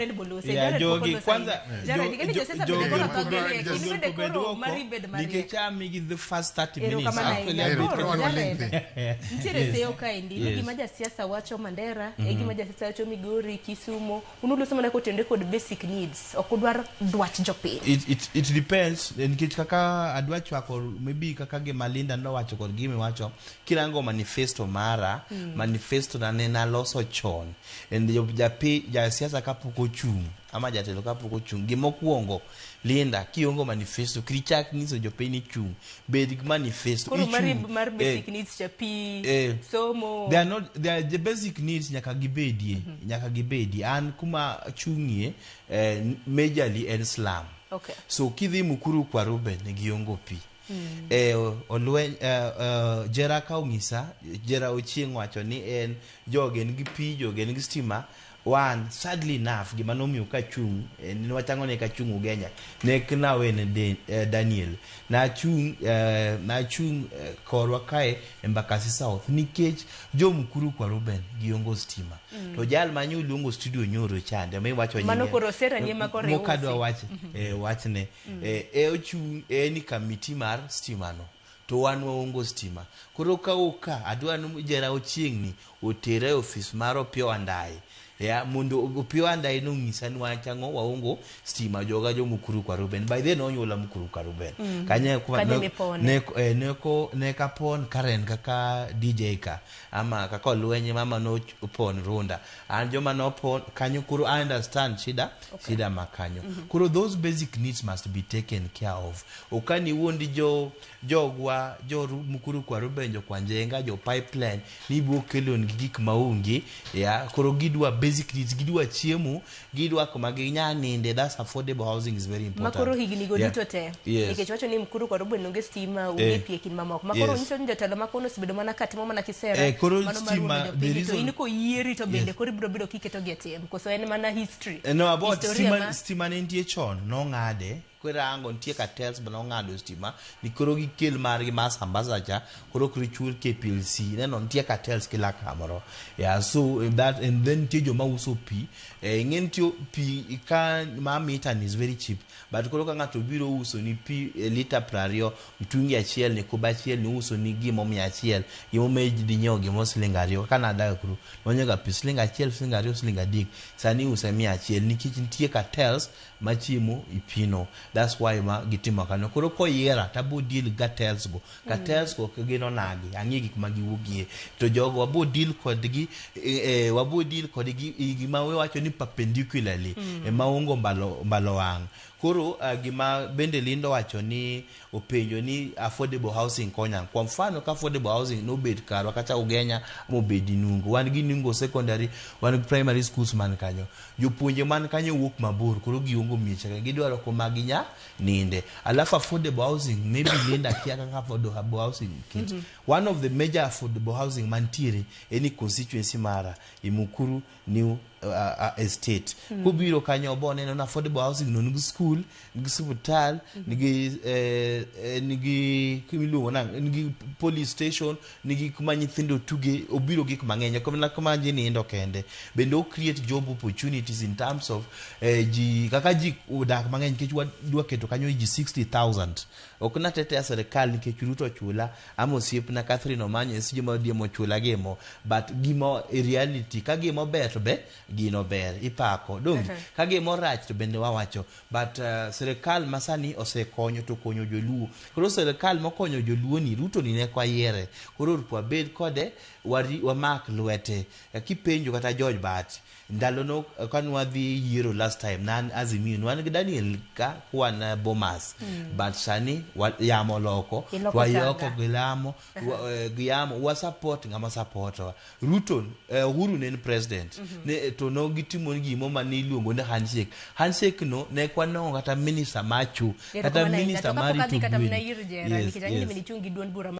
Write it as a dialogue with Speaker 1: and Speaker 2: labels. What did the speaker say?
Speaker 1: Jared Bolose.
Speaker 2: Yeah,
Speaker 1: Jared pok
Speaker 2: jogi
Speaker 1: oloso
Speaker 2: kwanza
Speaker 1: ahinya. Jared, ing'e ni josiasa bende koro thog gi riek. In bende koro mari bed mariek.
Speaker 2: Nikech amigi the first 30 minutes.
Speaker 1: Erokamano
Speaker 2: Actually,
Speaker 1: ahinya.
Speaker 2: abet
Speaker 1: Koro,
Speaker 2: ka-
Speaker 1: Jared, nitiere
Speaker 2: Yes.
Speaker 1: seyo kaendi ni
Speaker 2: Yes.
Speaker 1: gima jasiasa wacho Mandera e gima jasiasa wacho Migori, Kisumo. Un uloso mana kotenore kod basic needs. Ok udwar dwach jopiny.
Speaker 2: It depends nikech kaka adwa chwako maybe kaka gima Linda nowacho kod gima iwacho kirango manifesto mara manifesto na ne naloso chon and japi jasiasa kapok ochung' ama jatelo kapok ochung' gimokwongo Linda kiongo manifesto kik nyiso jopiny ni chung' bed gi manifesto
Speaker 1: Koro mari
Speaker 2: ichung'.
Speaker 1: mar basic
Speaker 2: Eh,
Speaker 1: needs cha pi,
Speaker 2: eh,
Speaker 1: somo.
Speaker 2: They are not they are the basic needs nyaka gibedie nyaka gibedie an kuma achung'ie majorly en slum.
Speaker 1: Okay.
Speaker 2: So kidhi Mukuru kwa Ruben giongo pi olweny Jera ka ong'isa Jera Ochieng wacho ni en joge nigi pi joge nigi stima wan sadly enough gima nomiyo kachung' nwachang'o ne kachung' Ugenya ne nawene Daniel nachung' nachung' korwa kae Embakasi South nikech jo Mukuru kwa Ruben giongo stima to jal manyo luongo studio nyoro chande miwacho
Speaker 1: Mano
Speaker 2: nyinge
Speaker 1: koro sera ni ema koro
Speaker 2: mokadwa
Speaker 1: iusi.
Speaker 2: wach wachne ochung' en kamiti mar stima no to wan waongo stima koro ka adwa ni Jera Ochieng ni otere e ofis mar Opiyo Wandayi ya mondo Opiyo Wandayi nonyisa ni wach ang'o waongo stima joga jo Mukuru kwa Ruben by then onyuola Mukuru kwa Ruben kanye kuma
Speaker 1: Kanyo
Speaker 2: ne-
Speaker 1: mipone.
Speaker 2: ne ne ko ne kapon Karen kaka DJ ka ama kaka olweny mama nopon Runda an joma nopon kanyo koro I understand shida shida ma kanyo koro those basic needs must be taken care of okani wuondi jo jogwa jo Mukuru kwa Ruben jo Kwanjenga jo pipeline ni ibiro kelonegi gik maonge ya koro gidwa basic needs gidwa chiemo gidwa kuma ginya ninde that's affordable housing is very important
Speaker 1: Makoro higni go duto te.
Speaker 2: Yes.
Speaker 1: Nikech wacho ni Mukuru kwa Ruben onge stima, onge pi e kind mamoko. Makoro
Speaker 2: Yes.
Speaker 1: nyiso ni jotelo makono osebedo mana katimo mana kisera.
Speaker 2: Koro
Speaker 1: mano mar
Speaker 2: stima,
Speaker 1: wuondo
Speaker 2: the
Speaker 1: jopiny. To
Speaker 2: reason-
Speaker 1: in koyieri to bende
Speaker 2: Yes.
Speaker 1: koro ibiro bedo kiketo gi e tim. Koso en mana history.
Speaker 2: No, about
Speaker 1: Historia
Speaker 2: stima, stima ne nitie chon nong'ade kirango nitie cartels ma nong'ado stima ni koro gikel margi mar Sambaza cha koro koro ichul KPLC neno nitie cartels kila kamoro yeah so that and then nitie joma uso pi ing'e nitie pi ka ma mita ni is very cheap but koro ka ng'ato biro uso ni pi lita 20 mtungi achiel ni kuba achiel ni uso ni gimo 100 gimo dhi nyiewo gimo siling 2 kaka nadak kuro nonyiewo ga pi siling 1 siling 2 siling 3 sani iuse 100 nikech nitie cartels machiemo ipino that's why ma gitimo kamano koro koyiera tabo deal gi cartels go cartels go gin onagi ang'e gik ma giwuogie to jogo wabo deal kodgi wabo deal kodgi gima wawacho ni perpendicularly maongo mbalo mbalo wang' koro gima bende Lindo wacho ni openjo ni affordable housing konya kwa mfano ka affordable housing nobet karwa kata Ugenya mobedi Nungo wan gi Nungo secondary wan gi primary schools man kanyo jopuonje man kanyo wuok mabor koro giongo mieche gidwaro kuma ginya ninde alafu affordable housing maybe Linda kia kaka affordable housing kit one of the major affordable housing mantiere eni constituency mara Imukuru New Estate kubiro kanyo obo neno na affordable housing no nigi school nigi sipital nigi nigi miluongo nang' nigi police station nigi kuma nyithindo tuge obiro gik mang'eny ok mana kuma ji nindo kende bende o create job opportunities in terms of ji kaka ji odak mang'eny nikech wadwa keto kanyo ji 60,000 ok natetea serikal nikech Ruto ochula ama osiepna Catherine Omanyo e sije ma ochula gimo but gimo e reality ka gimo ber to be gino ber ipako donge ka gimo rach to bende wawacho but serikal masani osekonyo to konyo joluo koro serikal mokonyo joluo ni Ruto ni ne kwayiere koro wabed kode wamak lwete kipenjo kata George Bat ndalo no kane wadhi yiero last time nan Azimio wan gi Daniel ka kwan Bomas but sani yamo loko wayoko gi lamo gi yamo wa support ng'ama supportowa Ruto Uhuru ne en president ne to no gitimo gimo mane iluongo ni handshake handshake no ne kwanong'o kata minister macho kata minister mar rito gwen.
Speaker 1: Yes, yes.